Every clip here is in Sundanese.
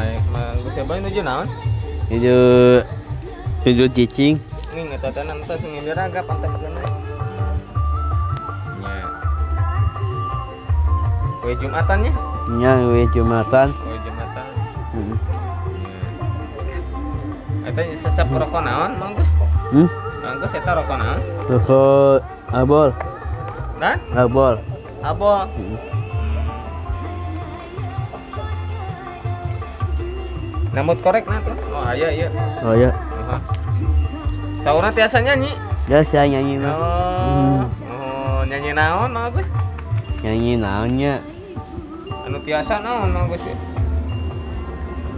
Baik, Mang Gus Eboy nuju naon? Nuju nuju cicing. Ning eta teh entos ngindir agak pantai nya. Poe Jumatan nya? Nya, we Jumatan. Poe Jumatan. Heeh. Eta sesep rokok naon, Mang Gus? Hmm? Mang Gus eta rokok naon? Rokok abol. Nah? Abol. Abol. Heeh. Nambut korek nah tuh. Oh, aya ieu. Oh ya. Heeh. Saurna tiasa nyanyi? Biasa nyanyi mah. Oh. Oh, nyanyi naon, Mang Agus? Nyanyi naonnya? Anu tiasa naon, Mang Agus?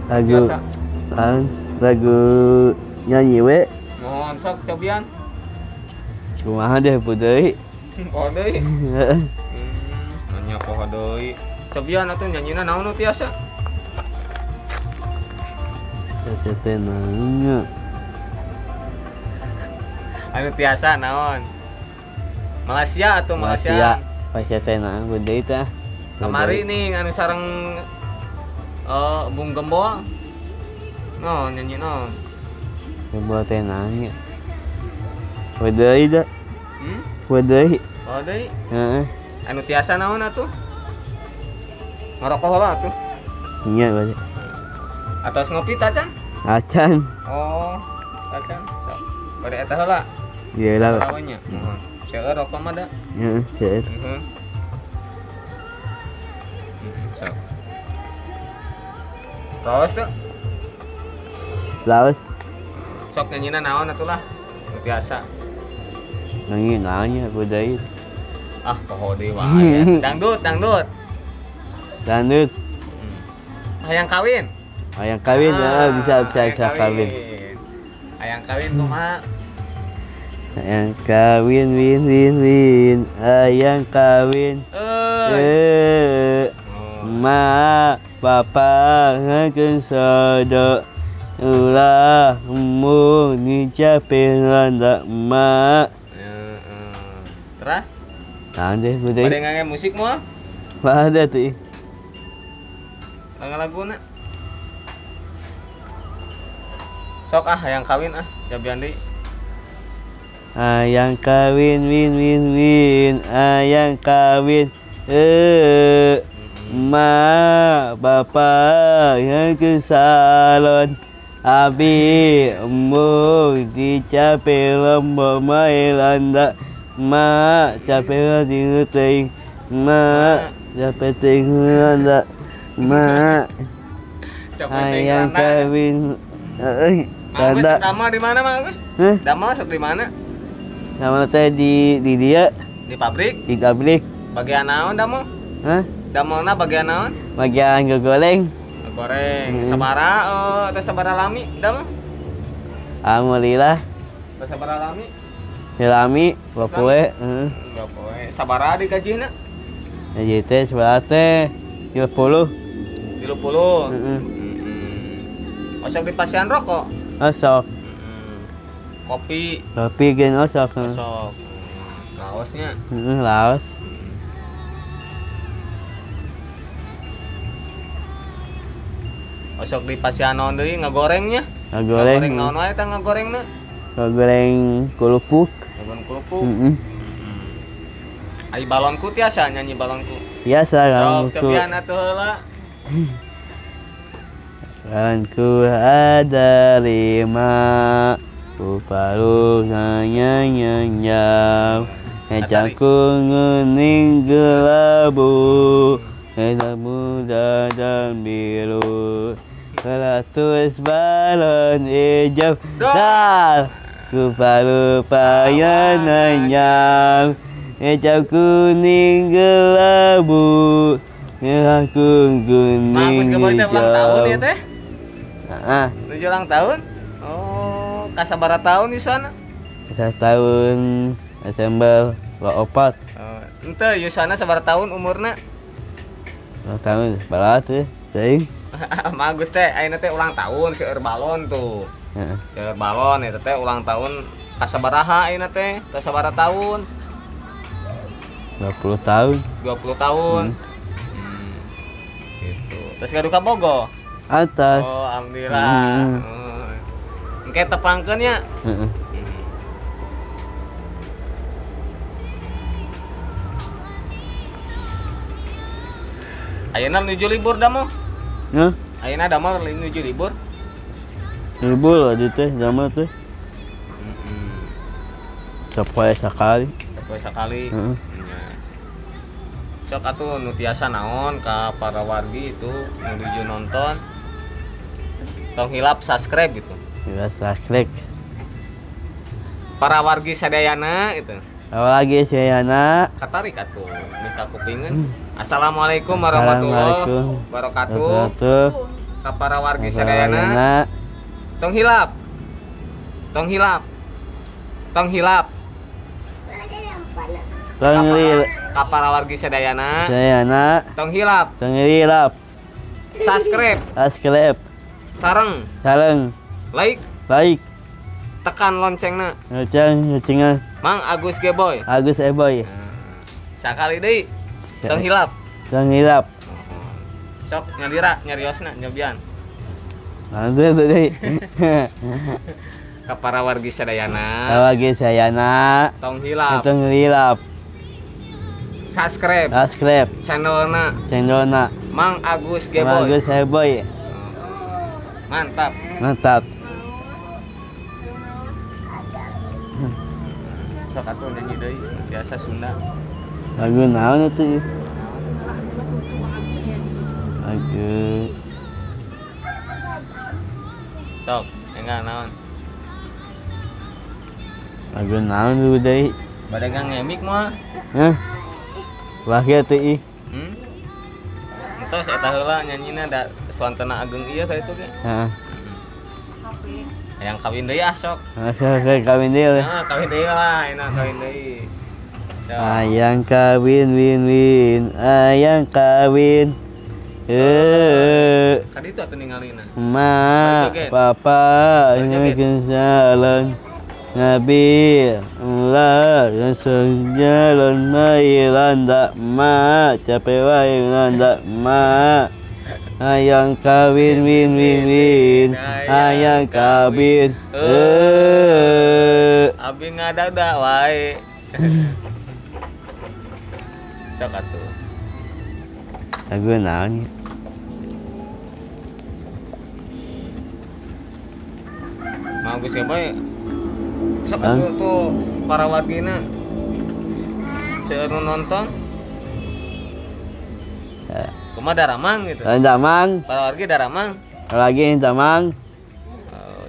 Lagu. Tiasa. Kan lagu nyanyi we. Mohon sok cobian. Kumaha deh deui. Poho deui. Nanya poho deui. Cobian atuh nyanyina naon nu tiasa? Tiasa teh naonnya? Anu tiasa naon? Malaysia atau Malaysia? Malaysia teh naon deui tah. Kamari nih anu sareng Bung Gembol. No, nyanyi naon? Gembol teh naonnya? Deui da. Hmm? Deui. Oh deui. Heeh. Anu tiasa naon atuh? Ngarokok heula atuh. Nya bade. Atos ngopi tacan? Acan. Oh, tacan. Sok. Bade eta heula. Ieu lah. Lawannya. Mohon. Seueur rokok mah da. Heeh, seueur. Heeh. Sok. Raos tuh. Laos. Sok nyanyina naon atuh lah. Nu tiasa. Nyanyi naonnya deui. Ah, poho deui wae. Dangdut, dangdut. Dangdut. Hayang kawin. Hayang kawin, ah, bisa bisa bisa kawin. Hayang kawin kumaha? Hayang kawin win win win, hayang kawin. Eh, ma papa ngakeun sodo ulah embung dicape landa emak. Terus? Naon deh deui. Bade ngangge musik moal? Bade tuh. Ngangge laguna. Sok ah hayang kawin ah, jabian deui. Hayang kawin win win win, hayang kawin. Eh, ma bapa yang ke salon. Abi embung dicape lomba mae landa. Ma capek teuing ma capek teuing landa. Ma hayang kawin. Heeh. Mang Agus damel di mana Mang Agus? Hah? Damel sok di mana? Damel teh di dia. Di pabrik? Di pabrik. Bagian naon damel? Hah? Damelna bagian naon? Bagian goreng. Goreng. Sabara teh sabara lami damel? Alhamdulillah. Teh sabara lami? Lami, bapoe, heeh. Bapoe. Sabara digajihna? Gaji teh sabaraha teh? 30. 30. Heeh. Osok di pasian rokok? Osok. Kopi. Kopi gen osok. Osok. Laosnya? Heeh, laos. Osok di pasian naon deui ngagorengnya? Ngagoreng. Ngagoreng naon wae eta ngagorengna? Ngagoreng kulupuk. Ngagoreng kulupuk. Heeh. Ai balonku tiasa nyanyi balonku? Biasa balonku. Sok cobian atuh heula. Balonku ada 5, ku paruh nyanyi. Ngecangku kuning kelabu, hitam muda dan biru. 100 balon hijau, dal. Ku paruh nyanyi. Hijau kuning kelabu, merah kuning. Mang Agus Geboy teh ulang tahun ya teh? Heeh. Nuju ulang tahun? Oh, kasabaraha tahun yuswana? Kasabaraha tahun Desember 24. Oh, henteu yuswana sabaraha tahun umurna? Ulang tahun sabaraha tuh, teuing. Mang Agus teh ayeuna teh ulang tahun seueur balon tuh. Heeh. Seueur balon eta teh ulang tahun kasabaraha ayeuna teh? Kasabaraha tahun? 20 tahun. 20 tahun. Gitu. Terus gaduh kabogoh? Atas. Oh, alhamdulillah. Engke tepangkeun nya. Heeh. Ayeuna nuju libur damel? Hah? Ayeuna damel nuju libur? Libur adi teh damel teh. Sapoe sakali. Sapoe sakali. Heeh. Sok atuh nu tiasa naon ka para wargi itu nuju nonton. Tong hilap subscribe gitu. Hilap subscribe. Para wargi sadayana gitu. Apalagi sadayana. Katarik atuh minta kupingeun. Assalamualaikum warahmatullahi wabarakatuh. Ka para wargi sadayana. Tong hilap. Tong hilap. Tong hilap. Tong hilap. Ka para wargi sadayana. Sadayana. Tong hilap. Tong hilap. Subscribe. Subscribe. Sareng. Sareng. Like. Like. Tekan loncengna. Loncengna. Mang Agus Geboy. Agus Geboy. Sakali deui. Tong hilap. Tong hilap. Sok nyalira nyariosna nyobian. Lanjut deui. Ka para wargi sadayana. Wargi sadayana. Tong hilap. Tong hilap. Subscribe. Subscribe. Channelna. Channelna. Mang Agus Geboy. Mang Agus Geboy. Mantap. Mantap. Sok atuh nyanyi deui biasa Sunda. Lagu naon atuh? Lagu. Sok, enggak naon. Lagu naon dulu deui? Bade ngemik mah. Hah? Wah kieu teh ih. Entos eta heula nyanyina da suantana ageng ieu ka itu ge. Heeh. Hayang kawin deui ah sok. Heeh, kawin deui. Heeh, kawin deui lah, enak kawin deui. Hayang kawin win win, hayang kawin. Eh. Ka ditu atuh ningalina. Ma, papa jalan Nabi Allah jalan mailanda ma capek wae landa ma hayang kawin win win win hayang kawin eh abi ngadada wae sok atuh lagu naon Mang Agus Geboy sok atuh tuh para wargina seueur nonton kumaha daramang gitu. Daramang. Para wargi daramang. Lagi daramang.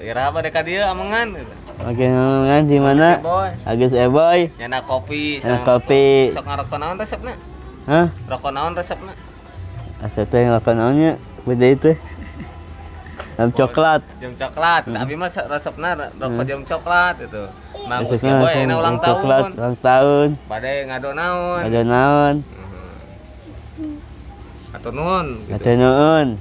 Iraha bade ka dieu amengan gitu. Oke, amengan di mana? Agus Eboy. Nyana kopi, nyana kopi. Sok ngarokok naon resepna? Hah? Rokok naon resepna? Asa teh ngarokok naonnya? Beda itu. Jam coklat. Jam coklat. Abi mah resepna rokok jam coklat itu. Mang Agus Geboy enak ulang tahun. Ulang tahun. Bade ngado naon? Ngado naon? Atur nuhun gitu. Atur nuhun.